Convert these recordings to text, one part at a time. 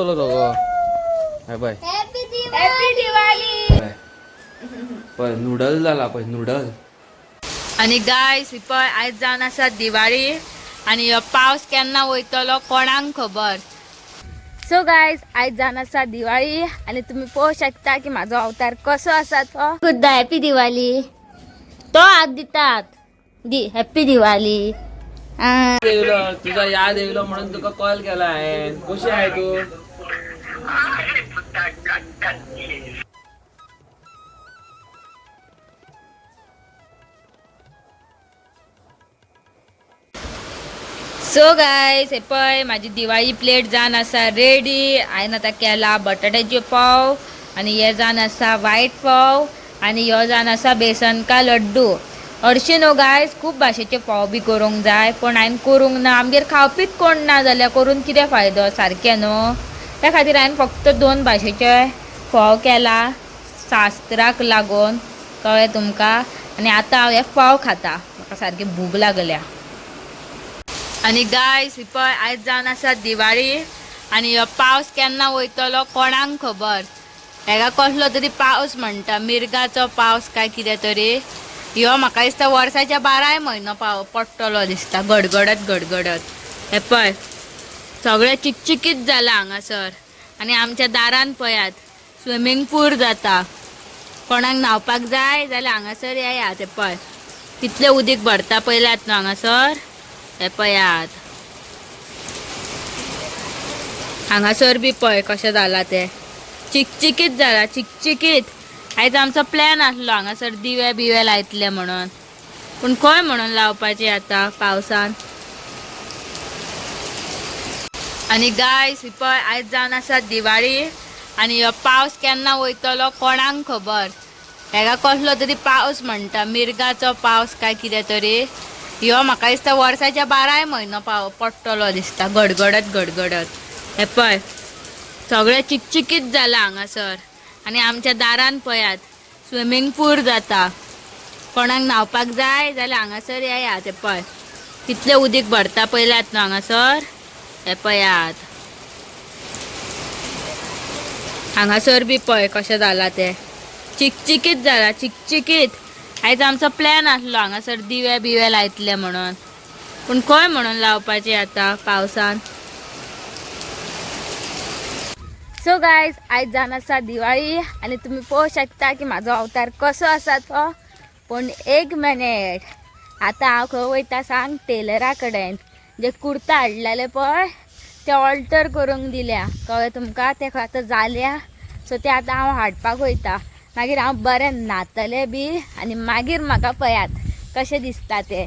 आसतलो तो गो. हे पळय. हॅपी दिवाळी. पळय पळय, नुडल जाला पळय नुडल. आनी गायस, पळय आयज जावन आसा दिवाळी आनी हो पावस केन्ना वयतलो कोणाक खबर. सो गायज, आयज जावन आसा दिवाळी आनी तुमी पळोवंक शकता की म्हाजो अवतार कसो आसा तो. गुड्डा, हॅपी दिवाळी. तो हात दितात दी. हॅपी दिवाळी. येयलो तुझा याद येयलो म्हणून तुका कॉल केला हांवें. कशी आहे तू? सो गायज, हे पळय म्हाजी दिवाळी प्लेट जावन आसा रेडी. हांवें आतां केला बटाट्याचे पाव आनी हे जावन आसा वायट पाव आनी ह्यो जावन आसा बेसन का लड्डू. हरशीं न्हू गायज, खूब भाशेचे फोव बी करूंक जाय, पूण हांवें करूंक ना. आमगेर खावपीच कोण ना जाल्यार करून कितें फायदो, सारकें न्हू? त्या खातीर हांवें फक्त दोन भाशेचे फोव केला शास्त्राक लागून, कळ्ळें तुमकां? आनी आतां हांव हे फोव खाता, म्हाका सारकी भूक लागल्या. आनी गायस, पळय आयज जावन आसा दिवाळी आनी हो पावस केन्ना वयतलो कोणाक खबर. हेका कसलो तरी पावस म्हणटा, मिर्गाचो पावस काय कितें तरी. ह्यो म्हाका दिसता वर्साच्या बाराय म्हयनो पाव पडटलो दिसता, गडगडत गडगडत. हे पळय सगळें चिकचिकीत जालां हांगासर. आनी आमच्या दारान पळयात स्विमींग पूल जाता. कोणाक न्हावपाक जाय जाल्यार हांगासर येयात. हे पळय कितलें उदीक भरता पळयल्यात न्हू हांगासर. हे पळयात हांगासर बी पळय कशें जालां तें, चिकचिकीत जालां चिकचिकीत. आयज आमचो प्लॅन आसलो हांगासर दिवे बिवे लायतले म्हणून, पूण खंय म्हणून लावपाचे आतां पावसान. आनी गायस, पळय आयज जावन आसा दिवाळी आनी हो पावस केन्ना वयतलो कोणाक खबर. हेका कसलो तरी पावस म्हणटा, मिर्गाचो पावस काय कितें तरी. ह्यो म्हाका दिसता वर्साच्या बाराय म्हयनो पाव पडटलो दिसता, गडगडत गडगडत. हे पळय सगळें चिकचिकीत जालां हांगासर. आनी आमच्या दारान पळयात स्विमींग पूल जाता. कोणाक न्हावपाक जाय जाल्यार हांगासर येयात. हे पळय कितलें उदीक भरता पळयल्यात न्हू हांगासर. हे पळयात हांगासर बी पळय कशें जालां तें, चिकचिकीत जालां चिकचिकीत. आयज आमचो प्लॅन आसलो हांगासर दिवे बिवे लायतले म्हणून, पूण खंय म्हणून लावपाचे आतां पावसान. सो गायज, आयज जावन आसा दिवाळी आनी तुमी पळोवंक शकता की म्हाजो अवतार कसो आसा तो. पूण एक मिनीट, आतां हांव खंय वयता सांग? टेलरा कडेन. जे कुर्ता हाडलेले पळय ते ऑल्टर करूंक दिल्या, कळ्ळें तुमकां? ते खंय आतां जाल्या, सो ते आतां हांव हाडपाक वयता. मागीर हांव बरें न्हातलें बी आनी मागीर म्हाका पळयात कशें दिसता तें.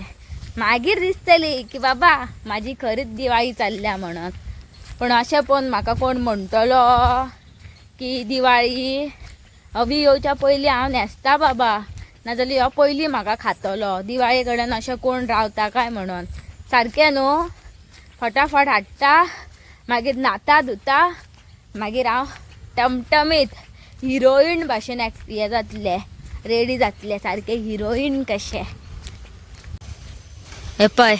मागीर दिसतली की बाबा म्हाजी खरीच दिवाळी चल्ल्या म्हणून. पूण अशें पळोवन म्हाका कोण म्हणटलो की दिवाळी अवी येवच्या पयलीं हांव न्हेसता बाबा, नाजाल्यार ह्यो पयलीं म्हाका खातलो. दिवाळे कडेन अशें कोण रावता काय म्हणून, सारकें न्हू? फटाफट हाडटा, मागीर न्हाता धुता, मागीर हांव टमटमीत हिरोईन भाशेन हें जातलें, रेडी जातलें, सारकें हिरोईन कशें. हे पळय,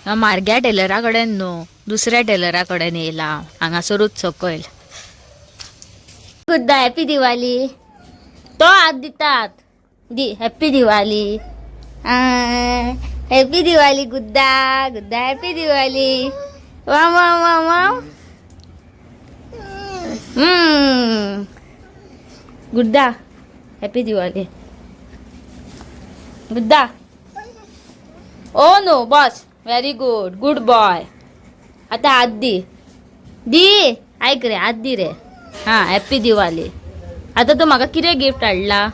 हांव मार्ग्या टेलरा कडेन न्हू, दुसऱ्या टेलरा कडेन येयला हांव, हांगासरूच सकयल. गुड्डा, हॅपी दिवाळी. तो हात दितात दी. हॅपी दिवाळी. हॅपी दिवाळी गुड्डा. गुड्डा, हॅपी दिवाळी. वा वा वा वा. गुड्डा, हॅपी दिवाळी गुड्डा. ओ नो, बस, व्हेरी गुड, गुड बॉय. आता हात दी. दी, ऐक रे, हात दी रे. हां, हॅपी दिवाळी. आता तू म्हाका कितें गिफ्ट हाडला?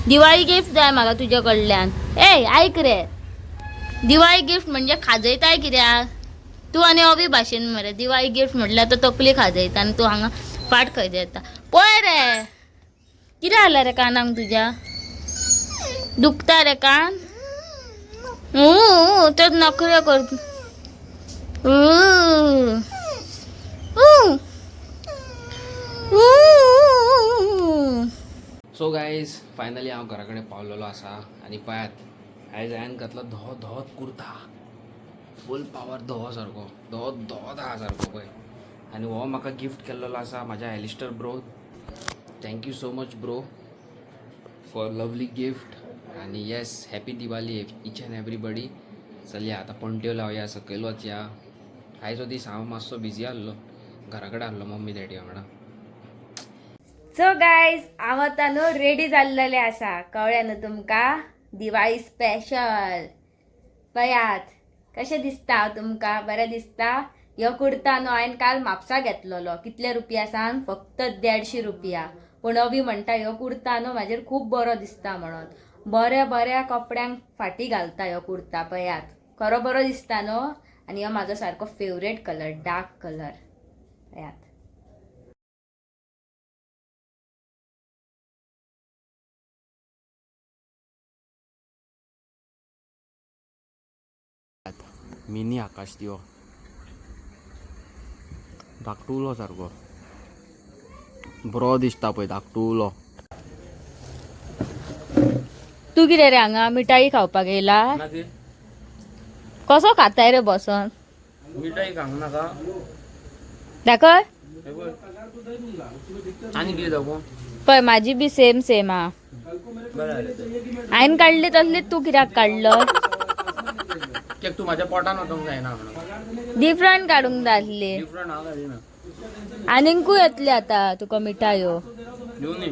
दिवाळी गिफ्ट जाय म्हाका तुज्या कडल्यान. ए ऐक रे, दिवाळी गिफ्ट म्हणजे खाजयताय कित्याक तूं? आनी अवी भाशेन मरे. दिवाळी गिफ्ट म्हटल्यार तो तकली खाजयता आनी तूं हांगा फाट खंयता. पळय रे, कितें जालां रे कानाक तुज्या? दुखता रे कान? तर नखरे कर. ऊ, ऊ, ऊ. सो गायज, फायनली हांव घरा कडेन पावलेलो आसा आनी पळयात, आयज हांवें घातलो धवो धवोत कुर्ता, फूल पावर, धवो सारको, धवो धवोत आहा सारको पळय. आनी हो म्हाका गिफ्ट केल्लो आसा म्हाज्या Alistair bro. Thank you so much bro for lovely gift. आनी yes, happy Diwali each and everybody. चलया आतां पणट्यो लावया, सकयल वचया. आयचो दीस हांव मातसो बिजी आहलो, घरा कडेन आहलो मम्मी डॅडी वांगडा. सो गायज, हांव आतां न्हू रेडी जाल्लेलें आसा. कळ्ळें न्हू तुमकां? दिवाळी स्पेशल. पयात कशें दिसता हांव तुमकां? बरें दिसता? ह्यो कुर्ता न्हू हांवें काल म्हापसा घेतलेलो. कितले रुपया सांग? फक्त 150 रुपया. पूण अभी म्हणटा ह्यो कुर्ता न्हू म्हाजेर खूब बरो दिसता म्हणून. बऱ्या बऱ्या कपड्यांक फाटी घालता ह्यो कुर्ता. पयात, खरो बरो दिसता न्हू? आनी ह्यो म्हाजो सारको फेवरेट कलर, डार्क कलर. पयात. मिनी आकाश दिवो, धाकटुलो सारको बरो दिसता पळय, धाकटुलो. तूं कितें रे हांगा मिठाई खावपाक येयला? कसो खाताय रे बसोन? मिठाई खावंक नाका. दाखय. आनी कितें दाखोवं? पळय, माझी बी सेम सेम हा. हांवें काडली तसली तूं कित्याक काडलो? कित्याक तूं म्हाज्या पोटान वचोंक जायना म्हणून. डिफरंट काडूंक जाय आसली. डिफरंट हांव काडिना. आनीकूय येतली आतां तुका मिठायो. घेवन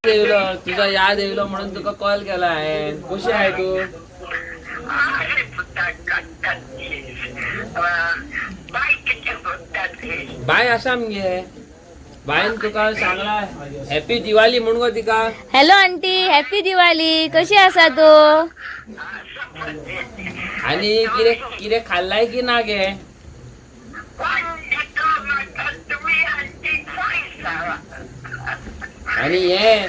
येयलो, तुजा याद येयलो म्हणून तुका कॉल केला हांवें. कशी आहे तूं? बाय आसा मगे. बायन तुका सांगला हॅपी दिवाळी म्हण गो तिका. Hello aunty, happy Diwali. कशी आसा तूं? आणि कितें कितें खाल्लाय की ना गे? आणि हे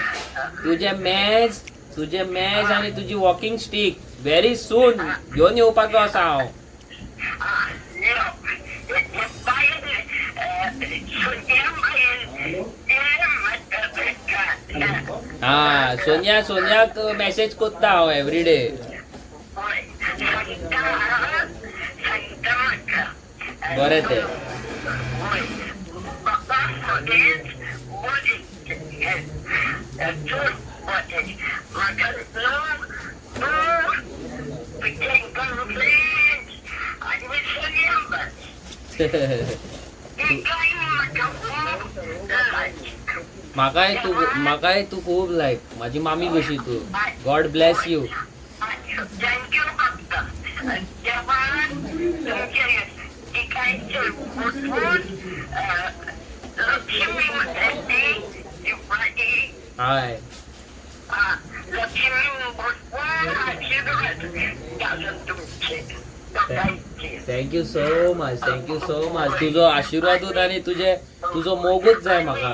तुझे मॅच, तुझे मॅच आणि तुझी वॉकिंग स्टीक व्हेरी सून घेवन येवपाचो आसा हांव. हा, सोनिया, सोनियाक मॅसेज कोत्ता हांव एवरीडे. बरें तें. म्हाकाय तूं, म्हाकाय तूं खूब लायक म्हाजी मामी कशी तूं. गॉड ब्लेस you. Thank you. हय. Thank you so much, thank you so much. तुजो आशिर्वादूच आनी तुजे तुजो मोगूच जाय म्हाका.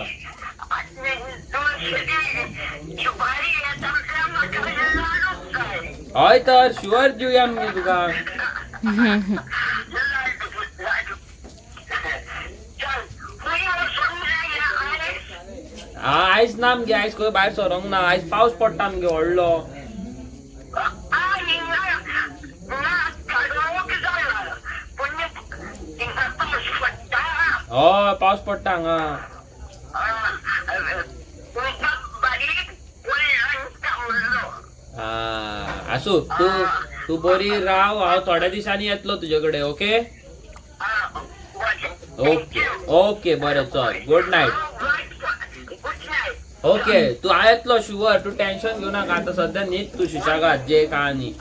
हय तर शुअर दिवया मगे तुका. हा, आयज ना मगे, आयज खंय भायर सरोंक ना. आयज पावस पडटा मगे व्हडलो. हय, पावस पडटा हांगा. हा, आसूं, तूं तूं बरी राव. हांव थोड्या दिसांनी येतलो तुजे कडेन. ओके ओके ओके, बरें, चल, गुड नायट. ओके, तूं हांव येतलो शुअर. तूं टेन्शन घेवं नाका. आतां सद्या न्हीद तूं सुशेगाद जे कहानी.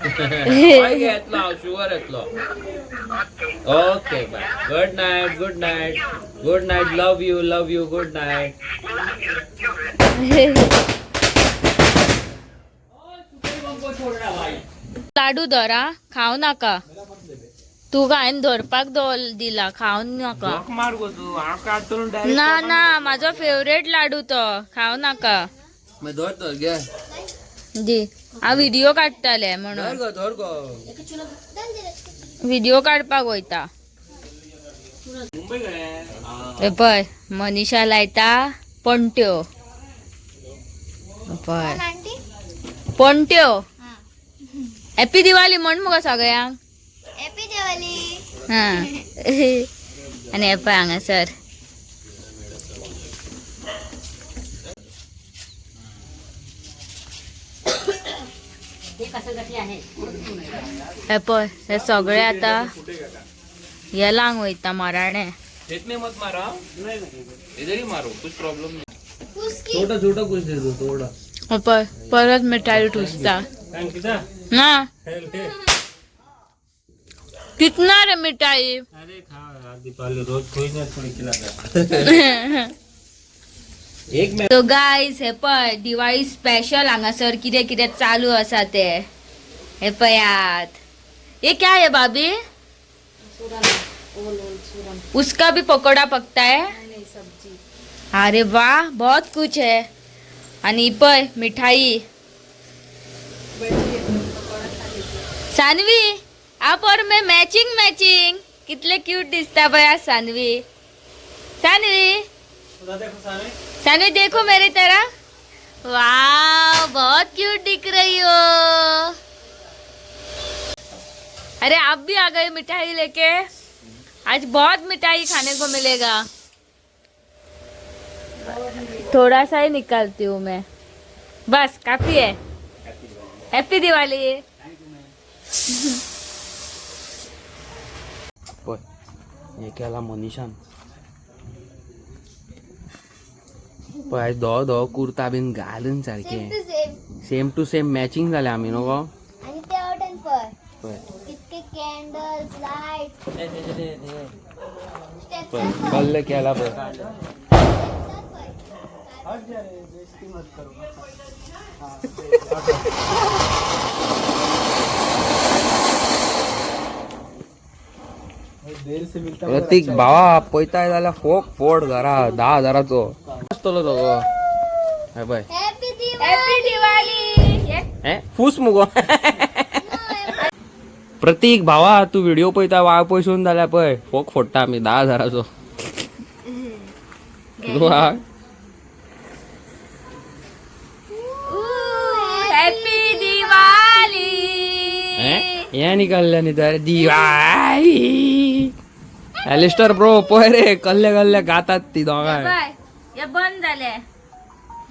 हय गे, येतलो हांव, शुअर येतलो. Okay, bye, good night, good night, good night. Love you, love you, good night. लाडू धर हा, खाव नाका. तुका हांवें धरपाक दिला, खाव नाका. मार गो तूं, हांव काडटलो. ना ना, माझो फेवरेट लाडू तो, खाव नाका. धर तर घे. दी, हांव व्हिडिओ काडटाले म्हणून. गो, धर गो. व्हिडिओ काडपाक वयता. मुंबय गे. हे पळय, मनीषा लायता पणट्यो. पळय पणट्यो. हॅपी दिवाळी म्हण मुगो सगळ्यांक. हॅपी दिवाळी. हा, आनी हे पळय हांगासर. हे पळय, हे सगळे आता येलांग वयता माराणे. इतने मत मारो. इधर ही मारो, कुछ प्रॉब्लम नहीं. छोटा छोटा कुछ दे दो थोड़ा. हे पळय, परत मिठाई ठुसता ना. कितना रे मिठाई? अरे खा, दीपावली रोज कोई ना थोड़ी खिलाता. एक में. तो गायज, हे पळय, दिवाळी स्पेशल हांगासर कितें कितें चालू आसा ते हे पळयात. हे क्या है भाभी? उसका भी पकोड़ा पकता है. अरे वाह, बहुत कुछ है. आणि पळय मिठाई. सानवी, आप और मैं मॅचिंग मॅचिंग, कितले क्यूट दिसता पळया. सानवी, सानवी, सानवी, देखो मेरी तरह. वाह, बहुत क्यूट दिख रही हो. अरे, आप भी आ गए मिठाई लेके. आज बहुत मिठाई खाने को मिलेगा. थोड़ा सा ही निकालती हूँ मैं, बस काफी है. हैप्पी दिवाली. पळय, हे केला मनीषान. पळय, आयज धवो धवो कुर्ता बीन घालून सेम सारकें to same. Same to same matching जालें आमी न्हू गो. आणि ते वाटेन पळय, पळय. कितके कॅन्डल्स, लायट. पळय, कल्ल केला पळय. देर से मिलता. प्रतीक भावा, पळयताय जाल्यार फोक फोड घरा 10,000चो आसतलो तो गो. हे पळय. हॅपी दिवाळी. हॅपी दिवाळी. हे फूस मुगो. प्रतीक भावा, तू व्हिडिओ पळयता वाळ पयसून जाल्यार पळय, फोक फोडटा आमी 10,000चो. वा. हॅपी दिवाळी. हे निकालल्या न्ही तर दिवाळी. एलिस्टर ब्रो, पळय रे, कल्ले कल्ले गातात ती दोगांय. बाय, हे बंद झाले.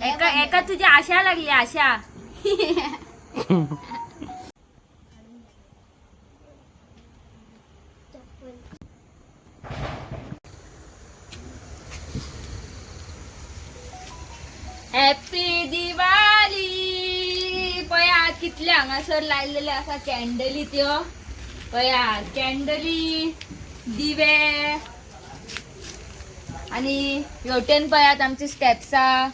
एका एका तुझी आशा लागली, आशा. हॅपी दिवाळी. पळया, कितले हांगासर लायलेले आसा कॅन्डली त्यो. पळया, कॅन्डली, दिवे. आणि हेवटेन पळयात आमची स्टेप्सा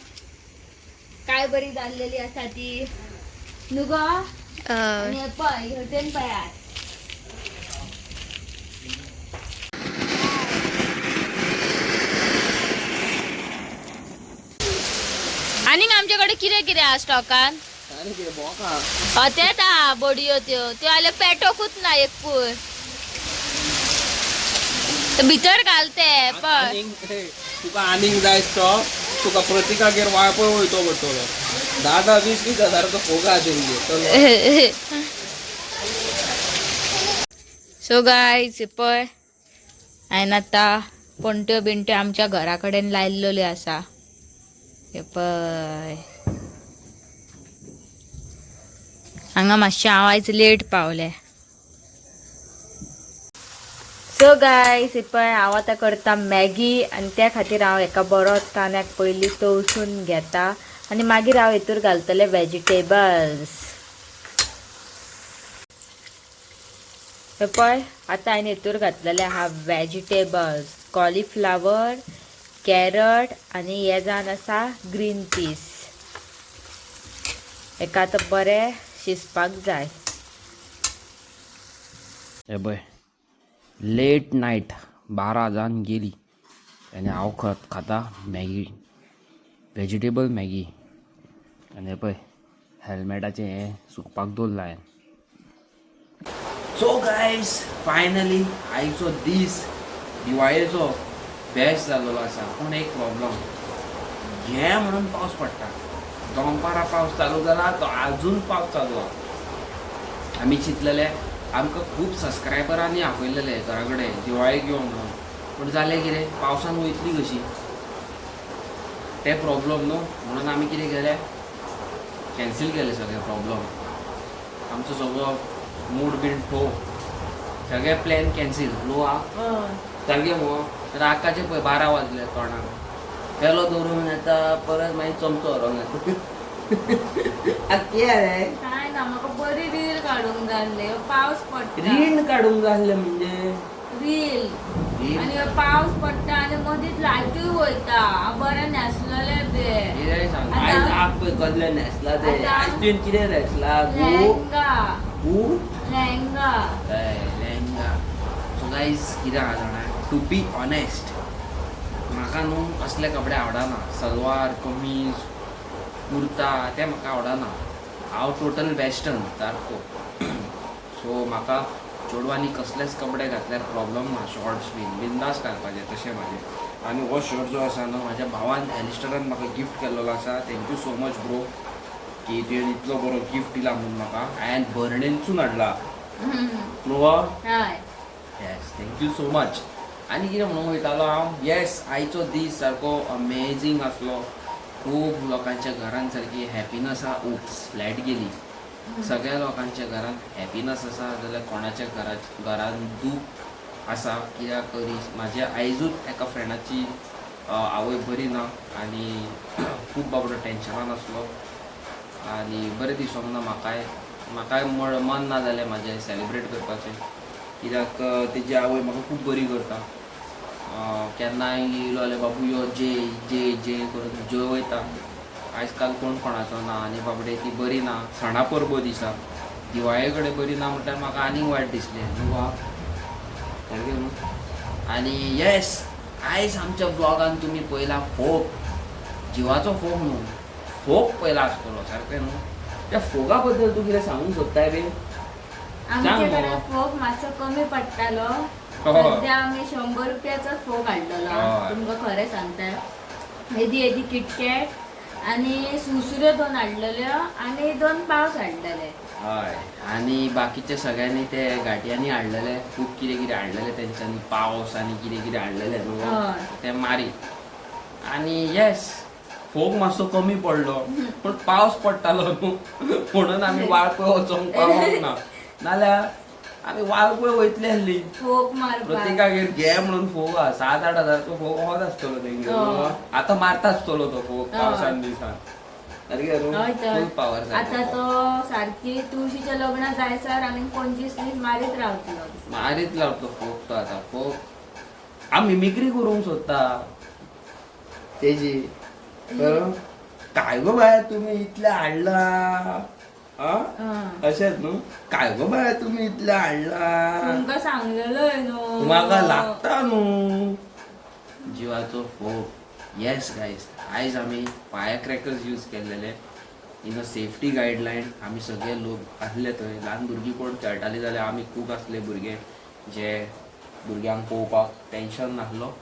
काय बरी जाल्लेली आसा ती न्हू गो. आणि हे पळय, हेवटेन पळयात. आनीक आमच्याकडे कितें कितें आहा स्टॉकान? हय, तेत आहा बोडयो. त्यो त्यो जाल्यार पेटोकूच ना एकूय. ते भितर घाल ते पळय. तुका आनीक जाय स्टॉक? तुका प्रतिकागेर वाळपय वयतो पडटलो. 10 10 20 20 हजाराचो फोग आहा तेंगेर. चल. सो गायज, पळय, हांवें आतां पणट्यो बिणट्यो आमच्या घरा कडेन लायल्ल्यो आसा. हे पळय, हांगा मातशें हांव आयज लेट पावलें. सो गायज, हे पळय, हांव आतां करता मॅगी आनी त्या खातीर हांव हेका बरो कांद्याक पयलीं तळसून घेता आनी मागीर हांव हितूर घालतलें वेजिटेबल्स. हे पळय, आतां हांवें हितूर घातलेले आहा वेजिटेबल्स, कॉलिफ्लावर, कॅरट आनी हे जावन आसा ग्रीन पीस. हेका आतां बरें शिजपाक जाय. हे पळय, लेट नायट 12 जावन गेली आनी हांव खाता मॅगी, वेजिटेबल मॅगी. आनी हे पळय, हेल्मेटाचें हें सुकपाक दवरलां हांवें. सो गायज, फायनली आयचो दीस दिवाळेचो बेस्ट जाल्लो आसा. पूण एक प्रॉब्लम, घे म्हणून पावस पडटा. दनपारां पावस चालू जाला तो आजून पावस चालू आहा. आमी चिंतलेले आमकां खूब सबस्क्रायबरांनी आपयलेले घरा कडेन दिवाळेक यो म्हणून. पूण जालें कितें, पावसान वयतली कशी, ते प्रॉब्लम न्हू. म्हणून आमी कितें केलें, कॅन्सील केलें सगळें प्रॉब्लम. आमचो सगळो मूड बीन ठो, सगळे प्लॅन कॅन्सील न्हू. आ सारकें मुगो. आकाचे पळय 12 वाजले तोंडाक. पेलो दवरून येता परत, मागीर चमचो व्हरोंक येता. कितें रे? काय ना, म्हाका बरी रील काडूंक जाल्ले, पावस पडटा. रीण काडूंक जाय आसलें म्हणजे? रील. आनी हो पावस पडटा आनी मदींच लायटूय वयता. हांव बरें न्हेसलेलें बे. कितें सांग. आयज आग पळय कसलें न्हेसला ते. आयज तुवें कितें न्हेसला? गू लेहंगा. गू. लेहंगा. लेहंगा. सो गायज, कितें आहा जाणा, टू बी ऑनेस्ट म्हाका न्हू असले कपडे आवडना. सलवार कमीज कुर्ता ते म्हाका आवडना. हांव टोटल वेस्टर्न सारको. सो म्हाका चेडवांनी कसलेच कपडे घातल्यार प्रॉब्लम ना. शॉर्ट्स बीन बिंदास घालपाचे तशें म्हाजें. आनी हो शर्ट जो आसा न्हू, म्हाज्या भावान एलिस्टरान म्हाका गिफ्ट केल्लो आसा. Thank you so much bro की तुवें इतलो बरो गिफ्ट दिला म्हणून म्हाका. हांवें भरणेनसून हाडला न्हू हो. हय. Yes, thank you so much. आनी कितें म्हणूंक वयतालो हांव, येस, आयचो दीस सारको अमेजींग आसलो. खूब लोकांच्या घरान सारकी हॅपिनस आहा. उप्स, लायट गेली. सगळ्या लोकांच्या घरान हॅपिनस आसा जाल्यार कोणाच्या घरान दूख आसा. कित्याक म्हाज्या आयजूच एका फ्रेंडाची आवय बरी ना आनी खूब बाबडो टेंशनान आसलो आनी बरें दिसोंक ना म्हाकाय. म्हाकाय मन ना जालें म्हाजें सेलिब्रेट करपाचें, कित्याक तेजी आवय म्हाका खूब बरी करता. केन्नाय येयलो जाल्यार बाबू यो जे जे जे करून जेवयता. आयज काल कोण कोणाचो ना आनी बाबडे ती बरी ना. सणा परबो दिसा दिवाळे कडेन बरी ना म्हटल्यार म्हाका आनीक वायट दिसलें न्हू बा, सारकें न्हू. आनी येस, आयज आमच्या ब्लॉगान तुमी पयला फोग, जिवाचो फोग न्हू, फोग पयला आसतलो सारकें न्हू. त्या फोगा बद्दल तूं कितें सांगूंक सोदताय बी? आमचे कडेन मगो. फोग मातसो कमी पडटालो. हय. सद्या आमी 100 रुपयाचो फोग हाडलेलो. हय. तुमकां खरें सांगता, येदी येदी किटकॅट आनी सुसुऱ्यो 2 हाडलेल्यो आनी 2 पावस हाडलेले. हय, आनी बाकीचे सगळ्यांनी ते गांठयांनी हाडलेले, खूब कितें कितें हाडलेले तेंच्यांनी, पावस आनी कितें कितें हाडलेले न्हू हय. ते मारी. आनी येस, फोग मातसो कमी पडलो पूण पावस पडटालो न्हू म्हणून आमी वाळपय वचोंक पावोंक ना, नाल्यार आमी वाळपय वयतली आसली. फोग मारपाक. प्रतिकागेर घे म्हणून फोग आहा, 7-8 हजाराचो फोग होच आसतलो तेंगेर. हय. आतां मारता आसतलो तो फोग हय. पावसान दिसान सारकें न्हू. हय तर. फूल पावर. आता तो सारकी तुळशीच्या लग्नाक जायसर आनी 25 दीस मारीत रावतलो. मारीत लावतो फोग तो. आतां फोग हांव मिमिक्री करूंक सोदता तेजी. काय गो बाय तुमी इतलें हाडलां आं? अशेंच न्हू, काय गो बाय तुमी इतलें हाडलां, तुमकां सांगलेलो न्हू म्हाका लागता न्हू. जिवाचो फोग. येस गायज, आयज आमी फायर क्रॅकर्स यूज केल्लेले इन अ सेफ्टी गायडलायन. आमी सगळे लोक आसले थंय, ल्हान भुरगीं कोण खेळटालीं जाल्यार आमी खूब आसले भुरगे जे भुरग्यांक पळोवपाक टेंशन नासलो.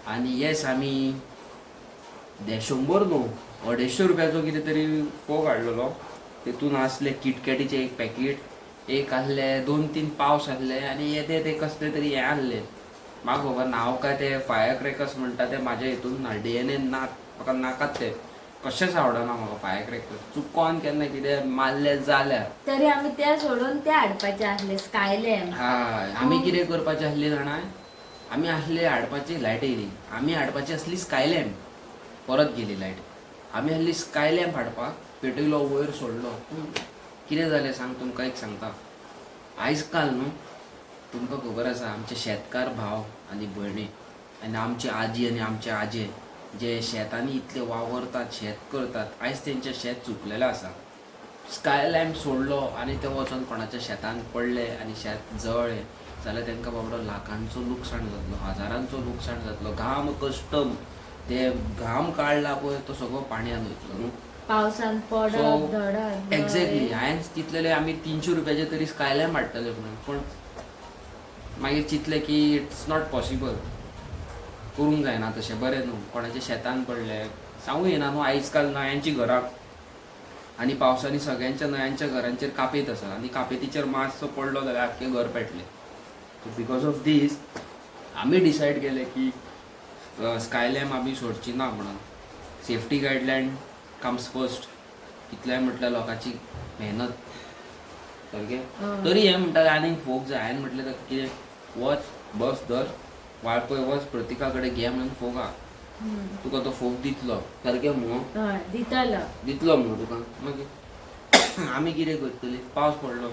आनी येस, आमी 100 न्हू 250 रुपयाचो कितें तरी फोग हाडलेलो. तितून आसले किटकॅटीचें एक पॅकेट, एक आसले 2-3 पावस आसले आनी येदे ते कसले तरी हें आसले, म्हाका खबर ना हांव काय ते फायर क्रॅकर्स म्हणटा ते म्हाज्या हितून ना, डिएनएन ना, म्हाका नाकात ते, कशेंच आवडना म्हाका फायर क्रॅकर्स. चुकोन केन्ना कितें मारले जाल्यार. तरी आमी ते सोडून ते हाडपाचे आसले स्कायलॅम्प. हय, आमी कितें करपाचें आसली जाणा, आमी आसले हाडपाची, लायट येयली, आमी हाडपाची आसली स्कायलॅम्प, परत गेली लायट. आमी आसली स्कायलॅम्प हाडपाक, पेटयलो वयर सोडलो. पूण कितें जालें सांग, तुमकां एक सांगता, आयज काल न्हू तुमकां खबर आसा आमचे शेतकार भाव आनी भयणी आनी आमची आजी आनी आमचे आजे जे शेतांनी इतले वावरतात, शेत करतात, आयज तेंचें शेत चुकलेलें आसा. स्काय लॅम्प सोडलो आनी ते वचोन कोणाच्या शेतान पडले आनी शेत जळ्ळें जाल्यार तांकां बाबडो लाखांचो लुकसाण जातलो, हजारांचो लुकसाण जातलो. घाम कश्ट ते घाम काडला पळय तो सगळो पाणयान वयतलो न्हू. पावसान पडप धडप. एक्झॅक्टली, हांवें चिंतलेलें आमी 300 रुपयाचे तरी स्काय लॅम्प हाडटले म्हणून, पूण मागीर चिंतलें की it's not possible, करूंक जायना तशें, बरें न्हू. कोणाच्या शेतान पडलें सांगू येना न्हू आयज काल नव्यांची घरां. आनी पावसांनी सगळ्यांच्या नळ्यांच्या घरांचेर कापेत आसा आनी कापेतीचेर मातसो पडलो जाल्यार आख्खें घर पेटलें. सो because of these आमी डिसायड केलें की स्कायलॅम्प आमी सोडची ना म्हणून. Safety guideline comes first. कितल्याय म्हटल्यार लोकांची मेहनत सारकें. तरी हे म्हणटाले आनीक फोग जाय. हांवें म्हटलें ताका कितें वच बस धर वाळपय वच प्रतिका कडेन घे म्हणून फोग आहा तुका तो फोग दितलो सारकें मुगो. हय दितलो. दितलो मुगो तुका. मागीर आमी कितें करतली? पावस पडलो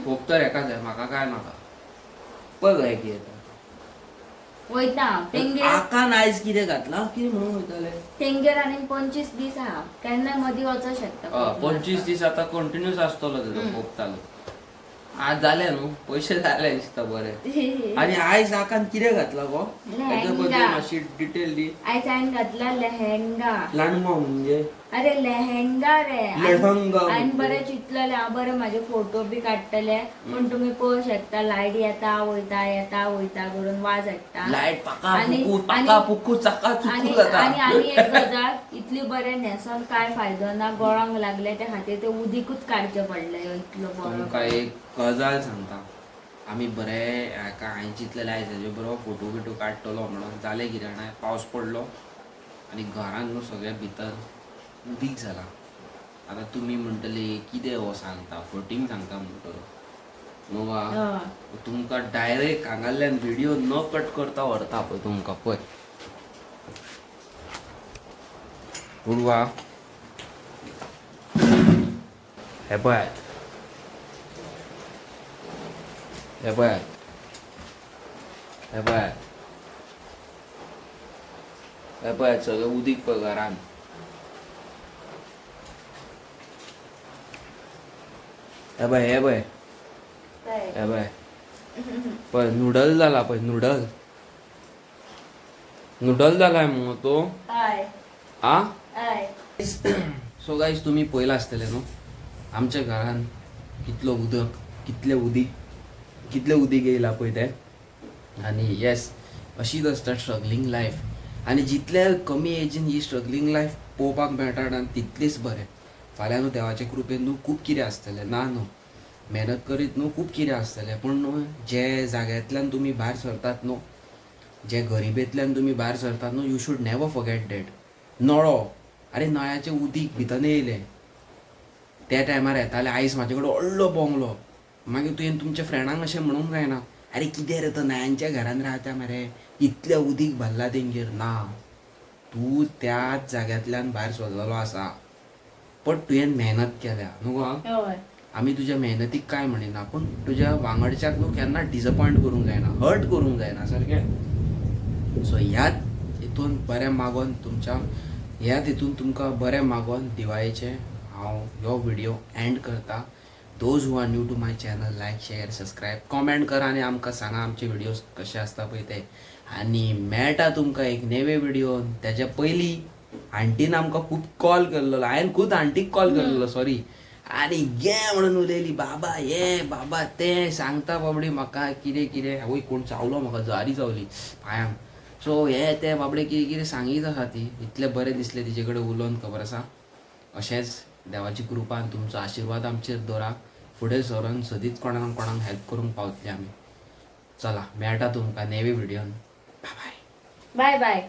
फोग तर हेका जाय म्हाका काय नाका. पळय गो हें कितें वयता हांव तेंगेर. आकान आयज कितें घातलां कितें म्हणून वयताले? तेंगेर आनीक 25 दीस आहा, केन्ना मदीं वचोंक शकता. 25 दीस आतां कंटिन्यूस आसतलो तेजो फोग चालू. आज जाले न्हू पयशे जाले दिसता बरे. आनी आयज आकान कितें घातलां गो हेच्या बद्दल लेहंगा. मातशी डिटेल दी. आयज हांवें घातला लेहंगा. लांडगो म्हणजे? अरे लेहंगा रे. लेहंगा हांवें म्हणजे? बरें चिंतलेलें हांव बरें म्हाजे फोटो बी काडटले पूण तुमी पळोवंक शकता लायट येता वयता येता वयता करून वाज हाडटा. लायट पाका आनी- पुकू पाका आनी- पुकू चाका आनी चुकू जाता. आनी आनी एक गजाल इतली बरें न्हेसोन काय फायदो ना, गोळांक लागले ते खातीर ते उदीकूच काडचें पडलें इतलो बरो. तुमकां एक गजाल सांगता. आमी बरे हाका हांवें चिंतलेलें आयज हेजे बरोबर फोटो बिटो काडटलो म्हणून. जालें कितें जाणा, पावस पडलो आनी घरान न्हू सगळें भितर उदीक जालां. आतां तुमी म्हणटले कितें हो सांगता फटींग सांगता म्हणटलो न्हू गा. हय. तुमकां डायरेक्ट हांगाल्यान व्हिडिओ न कट करता व्हरता पळय तुमकां. पळय उडवा हे पळयात हे पळयात हे पळयात हे पळयात सगळें उदीक पळय घरान. हे पळय हे पळय हे पळय पळय नुडल जाला पळय नुडल नुडल जालाय मुगो तो. हय. आ हय. सो गायज तुमी पळयलां आसतलें न्हू आमच्या घरान कितलो उदक कितलें उदीक कितलें उदीक येयलां पळय तें. आनी येस अशीच आसता स्ट्रगलींग लायफ. आनी जितले कमी एजीन ही स्ट्रगलींग लायफ पळोवपाक मेळटा आनी तितलीच बरें. फाल्यां न्हू देवाचे कृपेन न्हू खूब कितें आसतलें ना न्हू मेहनत करीत न्हू खूब कितें आसतलें. पूण न्हू जे जाग्यांतल्यान तुमी भायर सरतात न्हू जे गरिबेंतल्यान तुमी भायर सरतात न्हू you should never forget that. नळो अरे नळ्याचें उदीक भितर येयलें त्या टायमार येतालें. आयज म्हाजे कडेन व्हडलो बंगलो. मागीर तुवें तुमच्या फ्रेंडांक अशें म्हणूंक जायना अरे कितें रे तो नायांच्या घरान रावता मरे इतलें उदीक भरलां तेंगेर. ना तूं त्याच जाग्यांतल्यान भायर सरलेलो आसा पण तुवें मेहनत केल्या न्हू गो. हय. आमी तुज्या मेहनतीक काय म्हणिना पूण तुज्या वांगडच्याक न्हू केन्ना डिसअपॉयंट करूंक जायना हर्ट करूंक जायना सारकें. सो ह्याच हितून बरें मागोन तुमच्या ह्याच हितून तुमकां बरें मागोन दिवाळेचें हांव ह्यो व्हिडियो एंड करता. Those who are new to my channel like share subscribe comment करा आनी आमकां सांगा आमचे व्हिडियोज कशे आसता पळय ते. आनी मेळटा तुमकां एक नवे व्हिडियोन. तेज्या पयलीं आंटीन आमकां खूब कॉल केल्लो. हांवें खूद आंटीक कॉल केल्लो सॉरी. आनी गे म्हणून उलयली बाबा हे बाबा तें सांगता बाबडी म्हाका कितें कितें. आवय कोण चावलो म्हाका जारी चावली पांयांक. सो हे ते बाबडे कितें कितें सांगीत आसा ती. इतलें बरें दिसलें तिजे कडेन उलोवन खबर आसा. अशेंच देवाची कृपा आनी तुमचो आशिर्वाद आमचेर दवरा. फुडें सरोन सदींच कोणाक कोणाक हेल्प करूंक पावतले आमी. चला मेळटा तुमकां नेवे व्हिडियोन. बाय बाय बाय.